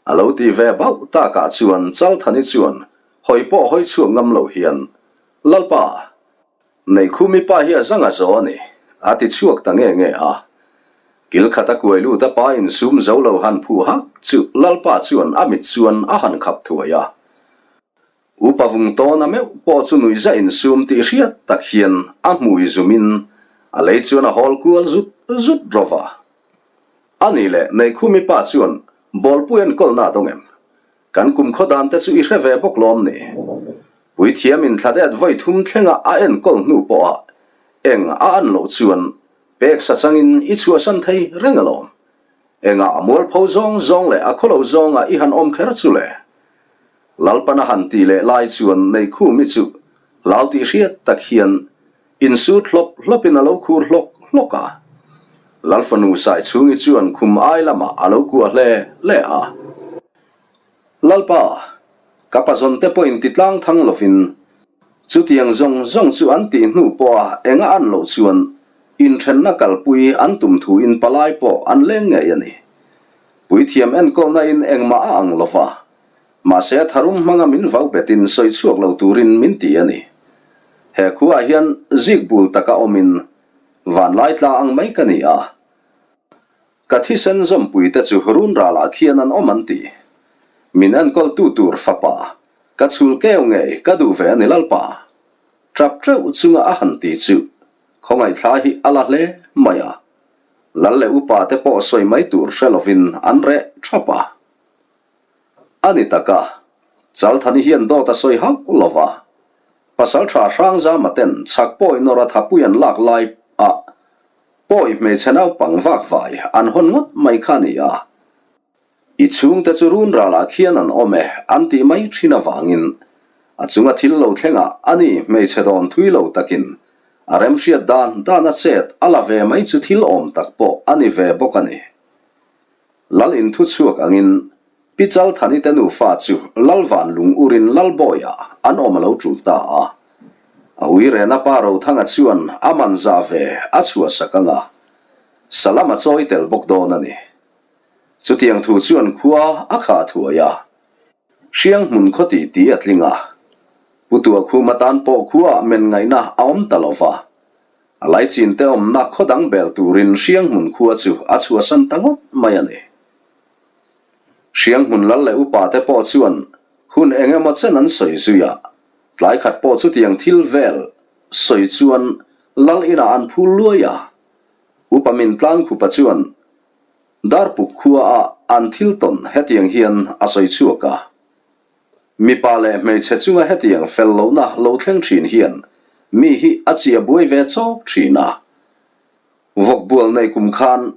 A lo ti ve bauh takah chuan Chalthani chuan hawi pawh hawi chhuak ngam lo hian, Lalpa! Neikhumi pa hi a zang a zo a ni, a ti chhuak ta nge nge a. Kil khat a kuai lut a pa in sum zo lo han phuh hak chu Lalpa chuan a mit chuan a han khap thuai a. Upa vung tawn a meuh pawh chu nuihza in sum tih hriat tak hian a hmui zum in a lei chuan a hawl kual zut zut rawh va. A nih leh Neikhumi pa chuan bawlpui enkawlna a dawng em? Kan kum khaw dan te chu i hre ve bawk lawm ni? Puithiam in thladet vawi thum thlenga a enkawl hnu pawha eng a an loh chuan pek sa changin i chhuahsan thei reng alawm. Engah a mualpho zawng zawng leh a khawlo zawnga i han awm kher chu le? Lalpan a han tih leh lai chuan Neikhumi chu hlau tih hriat tak hian insut hlawp hlawpin a lo khur hlawk hlawk a. Lalfanu Saichhungi chuan khum ai lamah a lo kuah hle hle a. Lalpa, ka pazawnte pawhin ti tlang thang lovin chutiang zawng zawng chu an tih hnu pawha enga an loh chuan inthenna kalpui an tum thuin palai pawh an leng ngei a ni. Puithiam enkawlna in engmah a ang lova, mahse a tharum hmanga min vau betin sawi chhuak lo turin min ti a ni. He khuaah hian zik bul taka awmin vanlai tla ang mai ka ni a. Ka thisen zawmpuite chu run ralah khian an awm an ti. Min enkawltu tur fapa, ka chhul keu ngei ka duh ve a ni Lalpa. Tap teuh chunga a han ti chu khawngaihthla hi a la hle mai a. Lal leh upa te pawh sawi mai tur hre lovin an reh thap a. A ni tak a, Chalthani hian dawt a sawi hauh lo va. Pasaltha Hrangzama ten chhak pawi nawr a thapui an lak lai a Pawi hmeichhe naupang vak vai an hawn ngawt mai kha a ni a, i chhungte chu run ralah khian an awm e an tih mai thin avangin a chunga thil lo thlengah a ni hmeichhe dawn thui lo takin a remhriat dan dan a chet a la ve mai chu thil awm tak pawh a ni ve bawk a ni. Lal inthu chhuak angin Pi Chalthani te nufa chu Lalvan lung urin Lalbawiah an awm a lo tul ta a. A uirena pa Rothanga chuan a man zah ve a chhuahsak ang a, Salam a chawi tel bawk dawn a ni. Chutiang thu chuan khua a khah thuai a, Hriang hmun khaw tih tih a tling a. Pu Tuahkhum atan pawh khuaah men ngaihna a awm ta lo va. A laichin te awmna khaw dang bel turin Hriang hmun khua chu a chhuahsan ta ngawt mai a ni. Hrianghmun lal leh upa te pawh chuan hun eng emaw chen an sawi zui a, tlai khat pawh chutiang thil vel sawi chuan lal inah an phul luai a. Upa min tlangkhupa chuan Darpuk khua ah an thil tawn hetiang hian a sawi chhuak a, Mipa leh hmeichhe chunga hetiang fel lohna lo thleng thin hian mi hi a chia buai ve chawk thin a. Vawkbual nei kum khan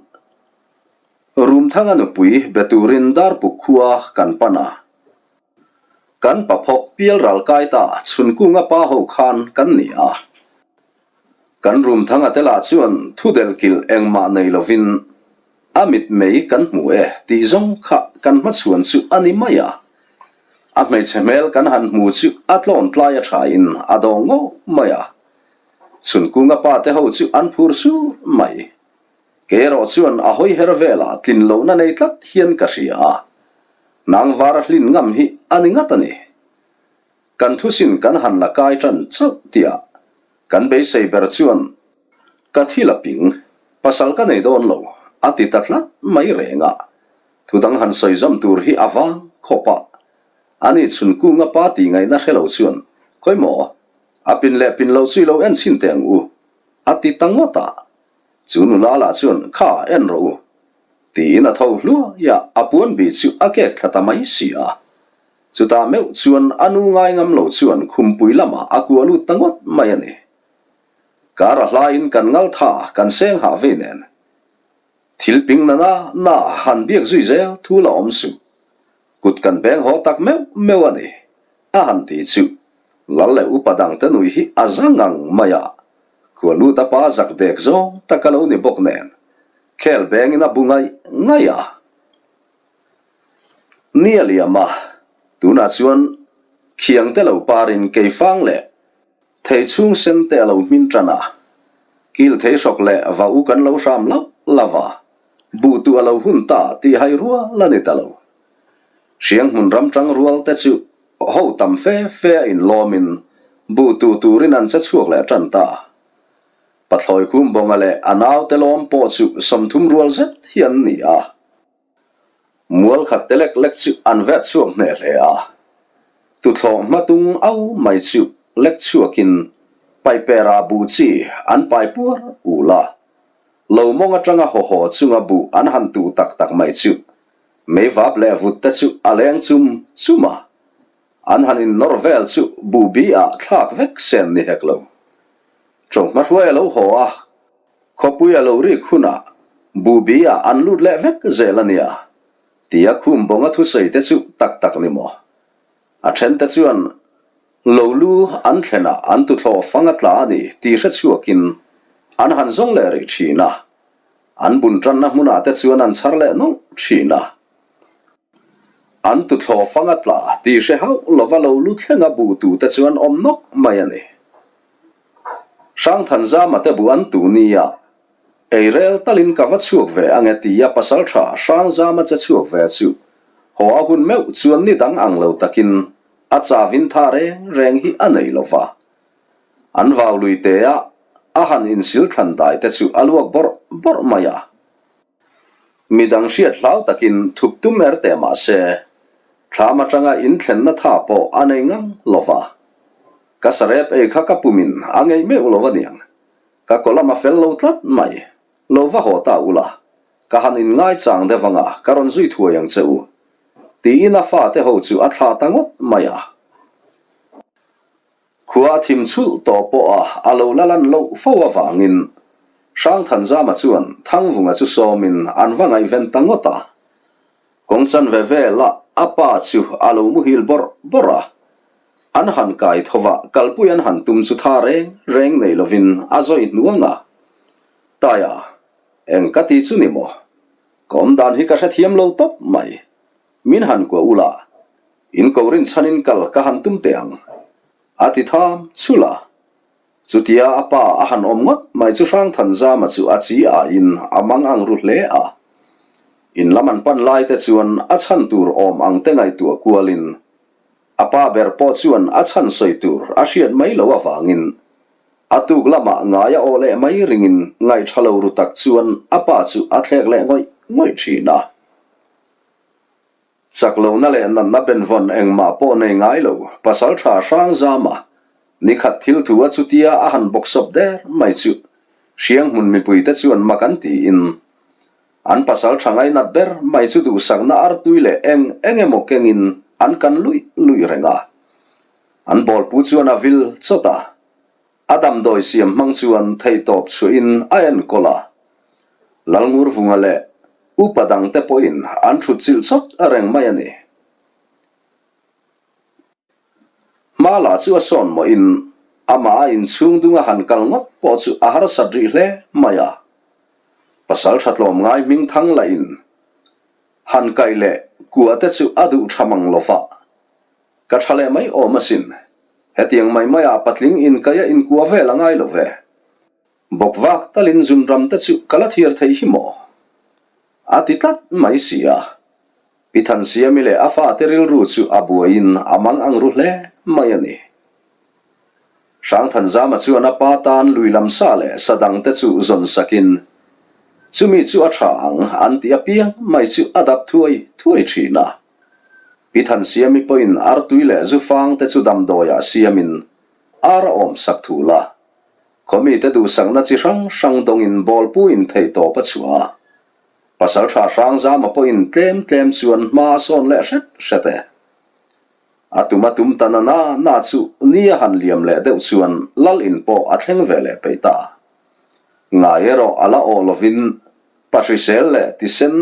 Rumthanga nupui be turin Darpuk khua kan pan a. Kan paphawk pial ral kai ta chhunkunga pa ho khan kan ni a. Kan Rumthanga te lah chuan thu del kilh engmah nei lovin a mit mei kan hmu e tih zawng kha kan hmachhuan chu a ni mai a. A hmeichhe hmel kan han hmu chu a tlawn tlai a thain a dawng ngawh mai a. Chhunkunga pa te ho chu an phur sur mai. Kei erawh chuan a hawi her velah tlin lohna nei tlat hian ka hria a, hnang var a hlin ngam hi a ni ngat a ni. Kan thusin kan han la kai tan chauh tihah kan beisei ber chuan ka thil a ping, pasal ka nei dawn lo a ti ta tlat mai reng a, thudang han sawi zawm tur hi a vang khawp a. Ani chhunkunga pa tih ngaihna hre lo chuan, Khawimaw, a pin leh pin lo chu i lo en chhin teh ang u, a ti ta ngawt a. Chu nula lah chuan, Kha, en rawh u. Tiin a tho hluai a, a puan bih chu a kek thla ta mai si a. Chutah meuh chuan a nu ngai ngam lo chuan khumpui lamah a kua lut ta ngawt mai a ni. Kar a hlaiin kan ngal tha kan seng hah vei nen. Thil ping na na na han biak zui zel thu la awm suh. Kut kan beng haw tak meuh meuh a ni, a han ti chu. Lal leh upa dangte nui hi a za ngang mai a, khua lut a pa zak dek zawng tak a lo ni bawk nen, khel bengin a bu ngaih ngaih a. Ni a liam a, tunah chuan khiang te lo parin keifang leh thei chhung sen te a lo hmin tan a, kil thei hrawk leh va u kan lo hram lauh lauh a, buh tuh a lo hun ta tih hai rual a ni ta lo. Hriang hmun ram tang rual te chu ho tam fe fe a inlawmin buh tuh turin an che chhuak leh tan ta. Pathlawi Khumbawnga leh a naute lawm pawh chu 30 rual zet hi an ni a. Mual khat te lek lek chu an vet chhuak hneh hle a. Tuthlawh hmatung au mai chu lek chhuakin paipera buh chi an pai puar ul a. Lo mawng atanga haw haw chunga buh an han tuh tak tak mai chu meivap leh vut te chu a leng chum chum a. An han innawr vel chu buh bi ah thlak vek sen ni hek lo. Ṭawng hmahruai a lo haw a, khawpui a lo rik hunah buh bi ah an lut leh vek zel a nia, tia Khumbawnga thusawi te chu tak tak ni maw? A ṭhente chuan lo lu an thlenah an tuthlawh fang a tla a ni tih hre chhuakin an han zawng leh rih ṭhin a, an bun ṭanna hmunah te chuan an chhar leh nawlh ṭhin a. An tuthlawh fang a tla tih hre hauh lova lo lu thlenga buh tute chu an awm nawk mai a ni. Hrangthanzama te buh an tu nia, Eirel talin ka va chhuak ve ange tia pasaltha Hrangzama che chhuak ve chu haw a hun meuh chuan ni dang ang lo takin a chavin tha reng reng hi a nei lova. An vau lui te a a han insil thlan dai te chu a luak bawrh bawrh mai a. Midang hriat hlau takin thup tum er teh mah se, thlam atanga inthlenna tha pawh a nei ngang lo va. Ka sarep ei kha ka pumin a ngei meuh lo aniang. Ka kaw lam a fel lo tlat mai. Lo va haw ta ula, ka han inngaichang deuh anga ka rawn zui thuai ang che u. Tiin a fate ho chu a thla ta ngawt mai a. Khua a thim chhulh tawh pawh a a lo la lan loh fo avangin Hrangthanzama chuan Thangvunga chu sawmin an va ngaihven ta ngawt a. Kawng chanve vela a pa chu a lo muhil bawrh bawrh a. An han kai tho va, kalpui an han tum chu tha reng reng nei lovin a zawi hnuang a. Taia, eng ka ti chu ni maw? Ka awmdan hi ka hrethiam lo tawp mai. Min han kuah ula, In ko rinchhanin kal ka han tum teh ang, a ti tham chhul a. Chutia a pa a han awm ngawt mai chu Hrangthanzama chu a chi aiin a mang ang ru hle a. In lam an pan lai te chuan a chhan tur awm ang te ngaihtuah kualin a pa ber pawh chuan a chhan sawi tur a hriat mai loh avangin a tuk lamah ngai a awh leh mai ringin ngaihṭha lo ru tak chuan a pa chu a thlek leh ngawih ngawih ṭhin a. Chak lohna leh natna benvawn engmah pawh nei ngai lo, pasalṭha Hrangzama nikhat thil thu a chutia a han bawksawp der mai chu Hrianghmun mipuite chuan mak an tiin an pasalṭha ngainat ber mai chu duhsakna artui leh eng eng emaw kengin an kan luih luih reng a. An bawlpu chuan a vil chawt a. A damdawi siam hmang chuan theihtawp chhuahin a enkawl a. Lalngurvunga leh upa dangte pawhin an thut chilh chawt reng mai a ni. Hma lah chu a sawn mawhin amah a inchhung dunga han kal ngawt pawh chu a harsat rih hle mai a. Pasal tha tlawm ngai hming thang lahin han kaih leh kua te chu a duh tha mang lo va. Ka tha leh mai awm asin. Hetiang mai maiah patling inkaia inkua vel a ngai lo ve. Bawk vak talin zunram te chu ka la thiar thei hi maw? A ti tlat mai si a. Pi Thansiami leh a fate rilru chu a buaiin a mang ang ru hle mai a ni. Hrangthanzama chuan a pa tan lui lam sa leh sa dang te chu zawn sakin, Chumi chu a tha ang an ti apiang mai chu a dap thuai thuai thin a. Pi Thansiami pawhin artui leh zufang te chu damdawiah siamin ar a awm sak thul a. Khawmite duhsakna chi hrang hrang dawngin bawlpuin theihtawp a chhuah a. Pasalṭha Hrangzama pawhin tlem tlem chuan hma a sawn leh hret hret e. A tum a tum ta na na na chu ni a han liam leh deuh chuan Lal in pawh a thleng ve leh peih ta. Ngai erawh a la awh lovin pa hrisel leh tisen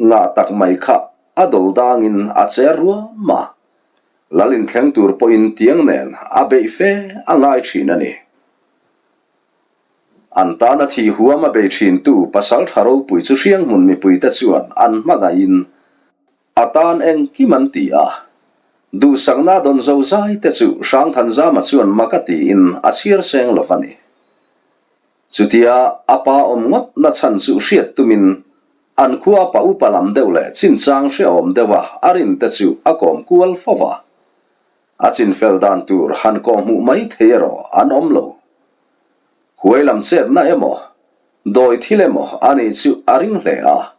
ngah tak mai kha a dawl dangin a cher ruam a. Lal in thleng tur pawhin tiang nen a beih fe a ngai thin a ni. An tana thih huam a bei thintu pasaltha ropui chu Hrianghmun mipuite chuan an hmangaihin a tan engkim an ti a. Duhsakna dawn zo zai te chu Hrangthanzama chuan mak a tiin a chhiar seng lo va ni. Chutia a pa awm ngawt na chhan chu hriat tumin an khua pa upa lam deuh leh chinchang hrehawm deuha a rin te chu a kawm kual fo va. A chinfel dan tur han kawhhmuh mai thei erawh an awm lo. Huai lam chetna emaw, dawi thil emaw a nih chu a ring hle a.